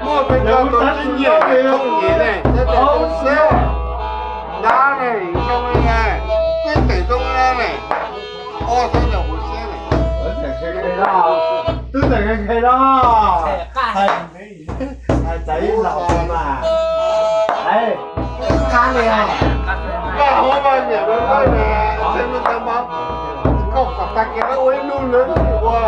Muaj peb caug tus tib nyiam txhob nyiam ne, txhob txhob seb. Dab ne, zoo li ne, peb tawm zoo li ne, o txhob ntawm huv siab ne. Twb tawm nqhis los. Hais txawv ib los mas. Qab li os. Koj hov mas niam lawv lawv ne, txhais lus tag mas koj kom tag kiag lawv ua ib lub lawv ua.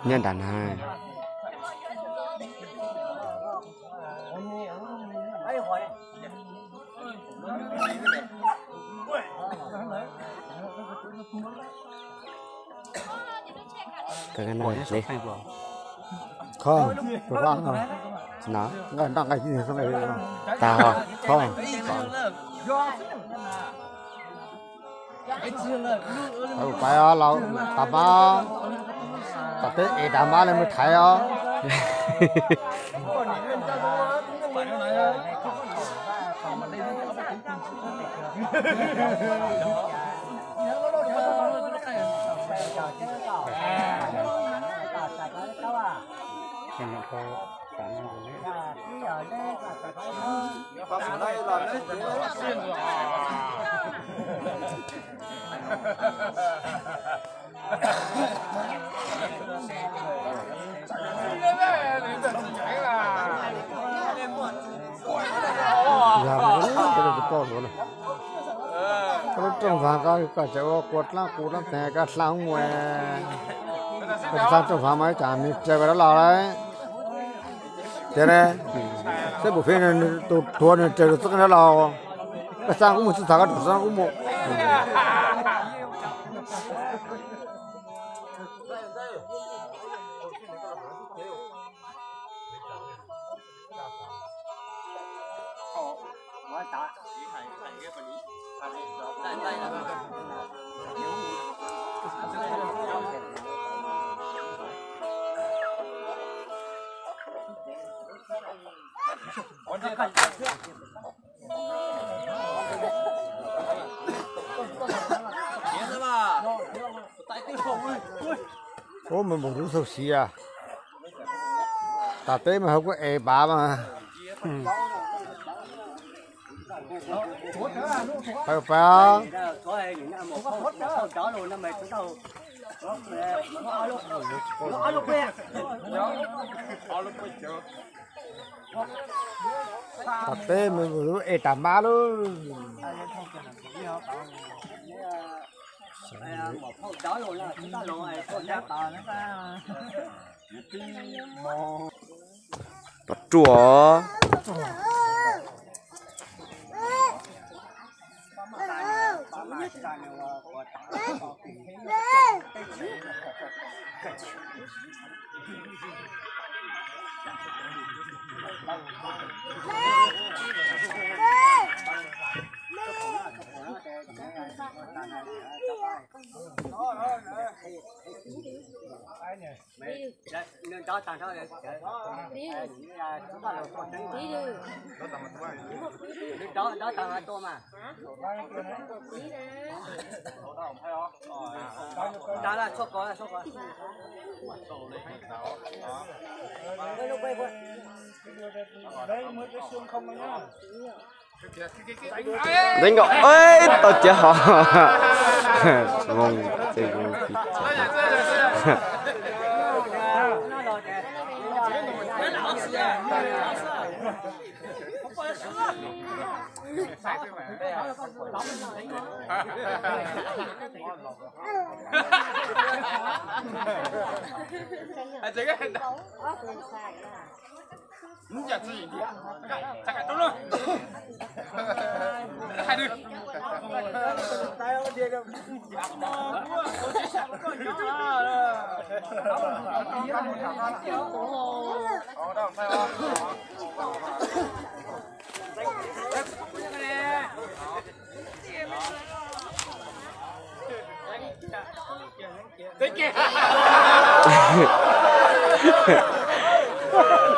Nyob nram na. Kho, kho, kho. Tag, kho. Pais os, laus, tas mab, tom teb es tas mab li mus thaiv os. Yog lub rooj vag ko koj tseem ua kua dlaab kua dlaab teg koj hla mus, koj tsis txhob rooj vag mas ib tsam nws raws koj dab laug lawm. Tias ne, seb puas phem tus tuag nws raws tus txeeb dab laug, koj xav kuv mus tsis txog koj tseem xav kuv mus. Ub, mas npaum lub txaus siv, tas teb mas hauv kuj ev pav mas. Pab, pab. Tom teb mas lub ev tas mab lub. Pov ruaj. Deev nkaus, tau ciav hov. Voos, ces voos tiv tsam.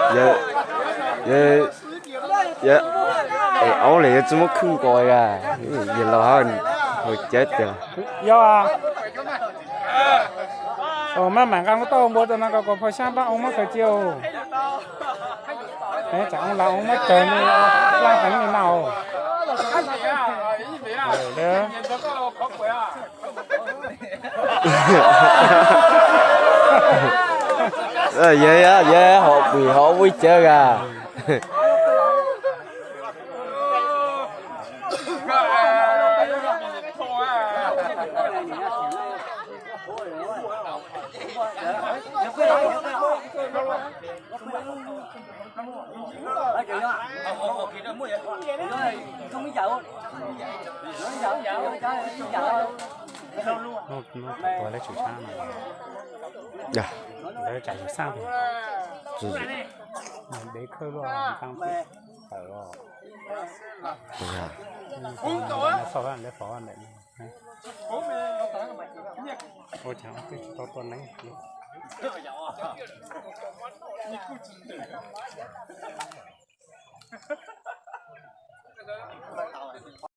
Yog, yog, es aub lawm yuav tsis muab khwb nkaus a, yog laus hab, haus cawv tiag. Yog, maj mam nqa lub taub hau npua rau no kom phom xyab pab oo muab khaws cia. Tsam oo las oo muab cawg li, laj heev li na. Yog, yog, yog hom pwm hom ua cawv a. Tua lawv tswm sab no, lawv tsam yus xaj dev khawb luaj tawm os. Lawv fov ntawm no. Ua cas twb tsis tau tua neeb.